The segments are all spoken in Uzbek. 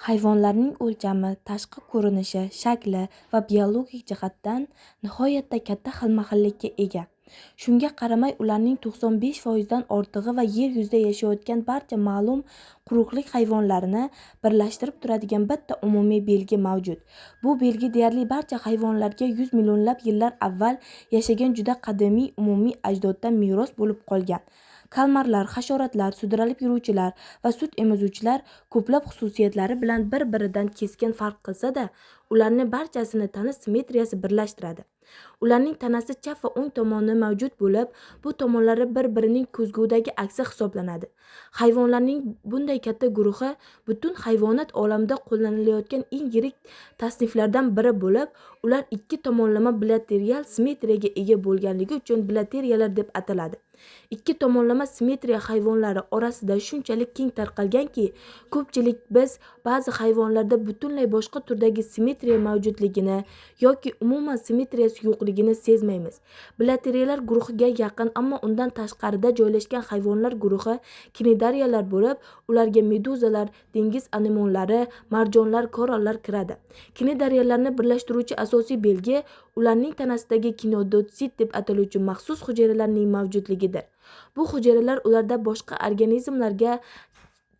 Hayvonlarning o'lchami, tashqi ko'rinishi, shakli va biologik jihatdan nihoyatda katta xilma-xillikka ega. Shunga qaramay, ularning 95% dan ortig'i va yer yuzida yashayotgan barcha ma'lum quruqlik hayvonlarini birlashtirib turadigan bitta umumiy belgi mavjud. Bu belgi deyarli barcha hayvonlarga 100 millionlab yillar avval yashagan juda qadimiy umumiy ajdoddan meros bo'lib qolgan. Kalmarlar, hasharotlar, sudralib yuruvchilar va sut emizuvchilar ko'plab xususiyatlari bilan bir-biridan keskin farq qilsa-da, ularni barchasini tana simmetriyasi birlashtiradi. Ularning tanasi chap va o'ng tomoni mavjud bo'lib, bu tomonlari bir-birining ko'zgudagi aksi hisoblanadi. Hayvonlarning bunday katta guruhi butun hayvonot olamida qo'llanilayotgan eng yirik tasniflardan biri bo'lib, ular ikki tomonlama bilaterial simmetriyaga ega bo'lganligi uchun bilateriyalar deb ataladi. Ikki tomonlama simmetriya hayvonlari orasida shunchalik keng tarqalganki, ko'pchilik biz ba'zi hayvonlarda butunlay boshqa turdagi simmetriya mavjudligini yoki umuman simmetriyasi yo'qligini sezmaymiz. Bilateriyalar guruhiga yaqin, ammo undan tashqarida joylashgan hayvonlar guruhi kinidariyalar bo'lib, ularga meduzalar, dengiz anemonlari, marjonlar, korallar kiradi. Kinidariyalarni birlashtiruvchi asosiy belgi ularning tanasidagi kinodotsit deb ataluvchi maxsus hujayralarning mavjudligidir. Bu hujayralar ularda boshqa organizmlarga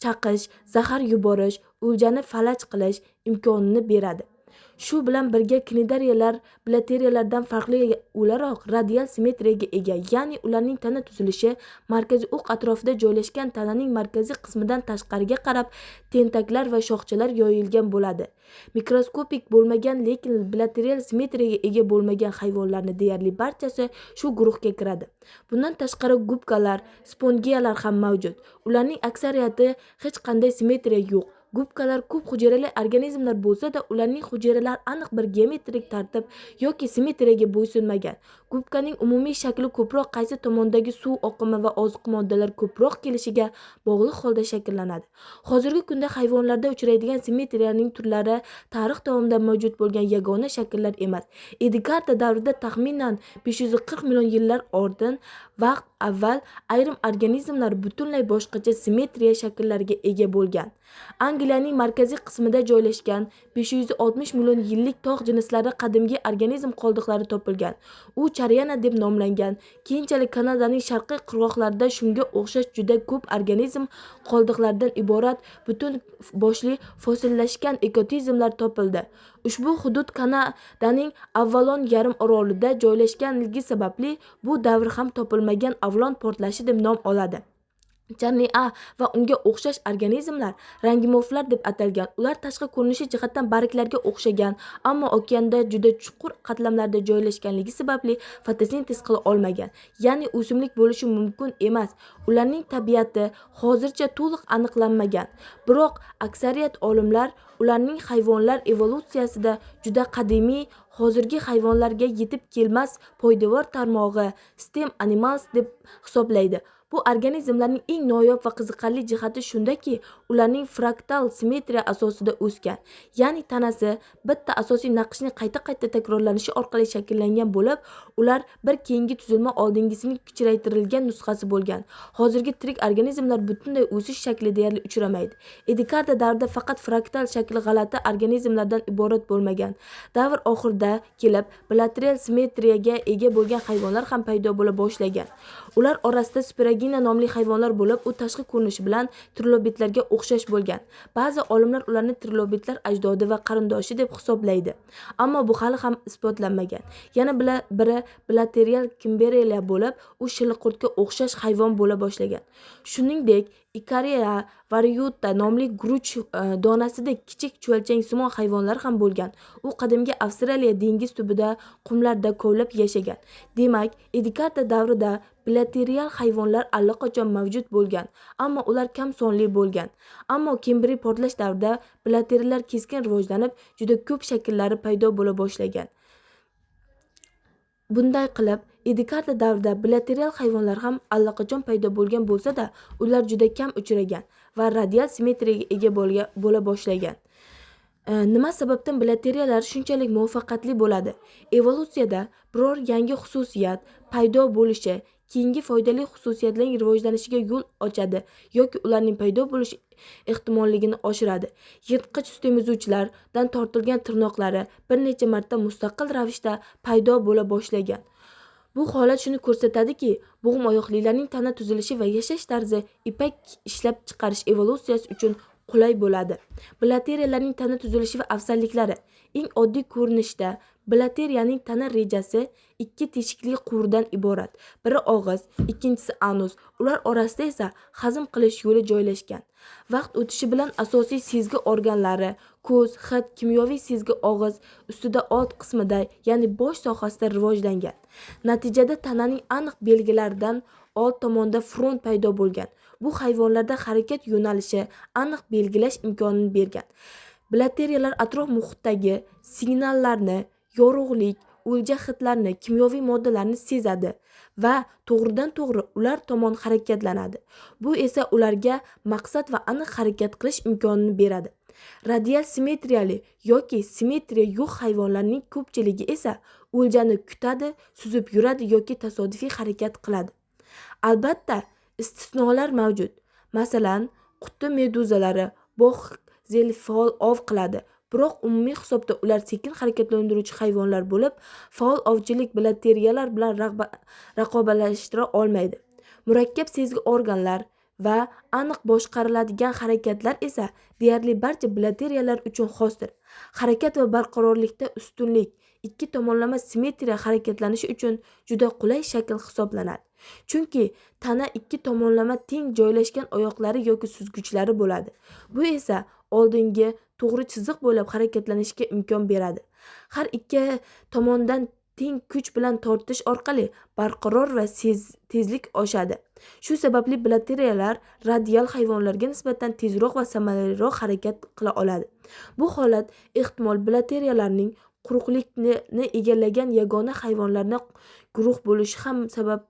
chaqish, zahar yuborish, o'ljani falaj qilish imkonini beradi. Shu bilan birga kinidariyalar bilateriyalardan farqli o'laroq radial simmetriyaga ega, ya'ni ularning tana tuzilishi markaziy o'q atrofida joylashgan tananing markaziy qismidan tashqariga qarab tentaklar va shoxchalar yoyilgan bo'ladi. Mikroskopik bo'lmagan, lekin bilaterial simmetriyaga ega bo'lmagan hayvonlarni deyarli barchasi shu guruhga kiradi. Bundan tashqari gubkalar, spongiyalar ham mavjud. Ularning aksariyati hech qanday simmetriya yo'q. Gubkalar ko'p hujayrali organizmlar bo'lsa-da, ularning hujayralari aniq bir geometrik tartib yoki simmetriyaga bo'ysunmagan. Gubkaning umumiy shakli ko'proq qaysi tomondagi suv oqimi va oziq moddalar ko'proq kelishiga bog'liq holda shakllanadi. Hozirgi kunda hayvonlarda uchraydigan simmetriyaning turlari tarix davomida mavjud bo'lgan yagona shakllar emas. Ediakarda davrida taxminan 540 million yillar oldin vaqt avval ayrim organizmlar butunlay boshqacha simmetriya shakllariga ega bo'lgan. Angliyaning markaziy qismida joylashgan 560 million yillik tog' jinslari qadimgi organizm qoldiqlari topilgan. U Chariana deb nomlangan. Keyinchalik Kanadaning sharqiy qirg'oqlarida shunga o'xshash juda ko'p organizm qoldiqlaridan iborat butun boshli fosillashgan ekotizmlar topildi. Ushbu hudud Kanadaning Avalon yarim orolida joylashganligi sababli bu davr ham topilmagan Avalon portlashi deb nom oladi. Charnia va unga o'xshash organizmlar rangimorflar deb atalgan. Ular tashqi ko'rinishi jihatdan barglarga o'xshagan, ammo okeanda juda chuqur qatlamlarda joylashganligi sababli fotosintez qila olmagan, ya'ni o'simlik bo'lishi mumkin emas. Ularning tabiati hozircha to'liq aniqlanmagan. Biroq aksariyat olimlar ularning hayvonlar evolyutsiyasida juda qadimiy, hozirgi hayvonlarga yetib kelmas poydevor tarmog'i stem animals deb hisoblaydi. Bu organizmlarning eng noyob va qiziqarli jihati shundaki, ularning fraktal simmetriya asosida o'sgan, ya'ni tanasi bitta asosiy naqshning qayta-qayta takrorlanishi orqali shakllangan bo'lib, ular bir keyingi tuzilma oldingisining kichraytirilgan nusxasi bo'lgan. Hozirgi tirik organizmlar butunlay o'sish shakli deyarli uchramaydi. Ediakarda davrida faqat fraktal shakli g'alati organizmlardan iborat bo'lmagan. Davr oxirida kelib bilaterial simmetriyaga ega bo'lgan hayvonlar ham paydo bo'la boshlagan. Ular orasida spiragina nomli hayvonlar bo'lib, u tashqi ko'rinishi bilan trilobitlarga o'xshash bo'lgan. Ba'zi olimlar ularni trilobitlar ajdodi va qarindoshi deb hisoblaydi, ammo bu hali ham isbotlanmagan. Yana biri bilaterial kimbereliya bo'lib, u shilqurtga o'xshash hayvon bo'la boshlagan. Shuningdek, Ikaria variuta nomli guruch donasidek kichik chuvalchangsimon hayvonlar ham bo'lgan. U qadimgi Avstraliya dengiz tubida qumlarda kovlab yashagan. Demak, Ediakarda davrida bilaterial hayvonlar allaqachon mavjud bo'lgan, ammo ular kam sonli bo'lgan. Ammo Kembriy portlash davrida bilateriallar keskin rivojlanib, juda ko'p shakllari paydo bo'la boshlagan. Bunday qilib, Ediakarda davrida bilaterial hayvonlar ham allaqachon paydo bo'lgan bo'lsa-da, ular juda kam uchragan va radial simmetriyaga ega bo'la boshlagan. Nima sababdan bilateriyalar shunchalik muvaffaqiyatli bo'ladi? Evolyutsiyada biror yangi xususiyat paydo bo'lishi keyingi foydali xususiyatlarning rivojlanishiga yo'l ochadi yoki ularning paydo bo'lish ehtimolligini oshiradi. Yirtqich sut emizuvchilardan tortilgan tirnoqlari bir necha marta mustaqil ravishda paydo bo'la boshlagan. Bu holat shuni ko'rsatadiki, bo'g'imoyoqlilarning tana tuzilishi va yashash tarzi ipak ishlab chiqarish evolyutsiyasi uchun qulay bo'ladi. Bilateriyalarning tana tuzilishi va afzalliklari. Eng oddiy ko'rinishda bilateriyaning tana rejasi ikki teshikli quvurdan iborat. Biri og'iz, ikkinchisi anus. Ular orasida esa hazm qilish yo'li joylashgan. Vaqt o'tishi bilan asosiy sezgi organlari ko'z, hid, kimyoviy sezgi og'iz ustida old qismida, ya'ni bosh sohasida rivojlangan. Natijada tananing aniq belgilaridan old tomonda front paydo bo'lgan. Bu hayvonlarda harakat yo'nalishi aniq belgilash imkonini bergan. Bilateriyalar atrof muhitdagi signallarni, yorug'lik, o'lja hidlarni, kimyoviy moddalarni sezadi va to'g'ridan-to'g'ri ular tomon harakatlanadi. Bu esa ularga maqsad va aniq harakat qilish imkonini beradi. Radial simmetriyali yoki simmetriya yo'q hayvonlarning ko'pchiligi esa o'ljani kutadi, suzib yuradi yoki tasodifiy harakat qiladi. Albatta, istisnolar mavjud. Masalan, quti meduzalari bog' faol ov qiladi. Biroq umumiy hisobda ular sekin harakatlantiruvchi hayvonlar bo'lib, faol ovchilik bilateriyalar bilan raqobatlashtira olmaydi. Murakkab sezgi organlar va aniq boshqariladigan harakatlar esa deyarli barcha bilateriyalar uchun xosdir. Harakat va barqarorlikda ustunlik ikki tomonlama simmetriya harakatlanishi uchun juda qulay shakl hisoblanadi. Chunki tana ikki tomonlama teng joylashgan oyoqlari yoki suzgichlari bo'ladi. Bu esa oldingi to'g'ri chiziq bo'ylab harakatlanishga imkon beradi. Har ikki tomondan teng kuch bilan tortish orqali barqaror va tezlik oshadi. Shu sababli bilateriyalar radial hayvonlarga nisbatan tezroq va samaraliroq harakat qila oladi. Bu holat ehtimol bilateriyalarning quruqlikni egallagan yagona hayvonlarni guruh bo'lishi ham sabab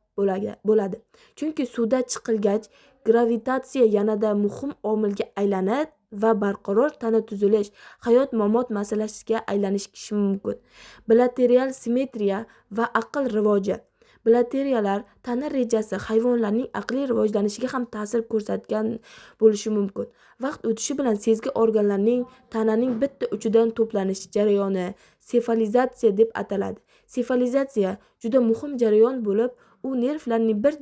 bo'ladi. Chunki suvda chiqilgach gravitatsiya yanada muhim omilga aylanadi va barqaror tana tuzilish hayot mamot masalasiga aylanishi mumkin. Bilaterial simmetriya va aql rivoji. Bilateriyalar tana rejasi hayvonlarning aqliy rivojlanishiga ham ta'sir ko'rsatgan bo'lishi mumkin. Vaqt o'tishi bilan sezgi organlarining tananing bitta uchidan to'planishi jarayoni sefalizatsiya deb ataladi. Sefalizatsiya juda muhim jarayon bo'lib, u nervlarning bir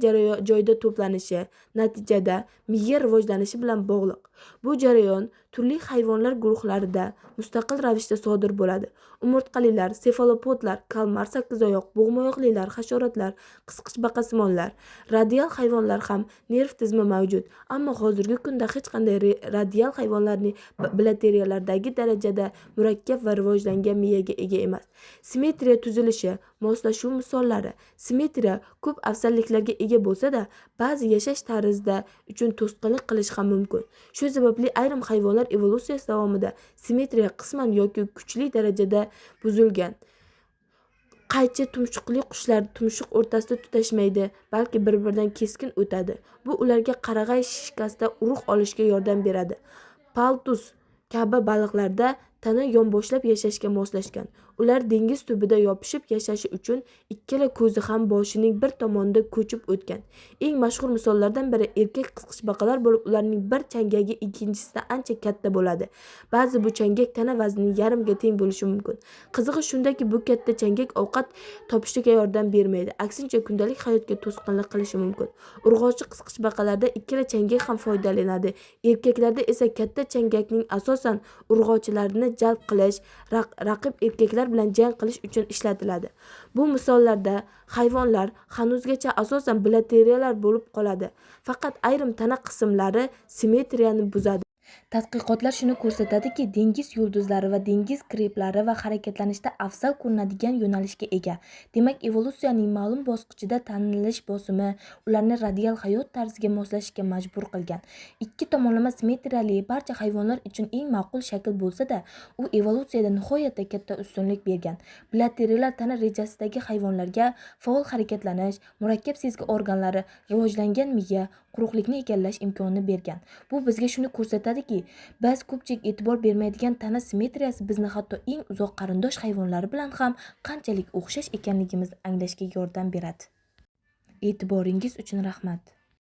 joyda to'planishi, natijada miya rivojlanishi bilan bog'liq. Bu jarayon turli hayvonlar guruhlarida mustaqil ravishda sodir bo'ladi. Umurtqalilar, sefalopodlar, kalmar, sakkizoyoq, bo'g'moyoqlilar, hasharotlar, qisqichbaqasimonlar, radial hayvonlar ham nerv tizimi mavjud. Ammo hozirgi kunda hech qanday radial hayvonlarning bilateriyalardagi darajada murakkab va rivojlangan miyaga ega emas. Simmetriya tuzilishi, moslashuv misollari. Simmetriya ko'p afzalliklarga ega bo'lsa-da, ba'zi yashash tarzida uchun to'sqinlik qilishi ham mumkin. Shu sababli ayrim hayvonlar evolyutsiyasi davomida simmetriya qisman yoki kuchli darajada buzilgan. Qaychi tumshuqli qushlar tumshuq o'rtasida tutashmaydi, balki bir-biridan keskin o'tadi. Bu ularga qarag'ay shikastda urug' olishga yordam beradi. Paltus kabi baliqlarda tana yonboshlab yashashga moslashgan. Ular dengiz tubida yopishib yashashi uchun ikkala ko'zi ham boshining bir tomonida ko'chib o'tgan. Eng mashhur misollardan biri erkak qisqichbaqalar bo'lib, ularning bir changagi ikkinchisidan ancha katta bo'ladi. Ba'zi bu changak tana vaznining yarmiga teng bo'lishi mumkin. Qizig'i shundaki, bu katta changak ovqat topishga yordam bermaydi, aksincha kundalik hayotga to'sqinlik qilishi mumkin. Urg'ochi qisqichbaqalarda ikkala changak ham foydalanadi. Erkaklarda esa katta changakning asosan urg'ochilarni jalb qilish, raqib erkaklar bilan jang qilish uchun ishlatiladi. Bu misollarda hayvonlar hanuzgacha asosan bilateriyalar bo'lib qoladi. Faqat ayrim tana qismlari simmetriyani buzadi. Tadqiqotlar shuni ko'rsatadiki, dengiz yulduzlari va dengiz kreplari va harakatlanishda afzal ko'rinadigan yo'nalishga ega. Demak, evolyutsiyaning ma'lum bosqichida tanilish bosimi ularni radial hayot tarziga moslashishga majbur qilgan. Ikki tomonlama simmetriyali barcha hayvonlar uchun eng ma'qul shakl bo'lsa-da, u evolyutsiyada nihoyatda katta ustunlik bergan. Bilateriyalar tana rejasidagi hayvonlarga faol harakatlanish, murakkab sezgi organlari, rivojlangan miya, quruqlikni egallash imkonini bergan. Bu bizga shuni ko'rsatadiki, biz ko'pchilik e'tibor bermaydigan tana simmetriyasi bizni hatto eng uzoq qarindosh hayvonlari bilan ham qanchalik o'xshash ekanligimizni anglashga yordam beradi. E'tiboringiz uchun rahmat.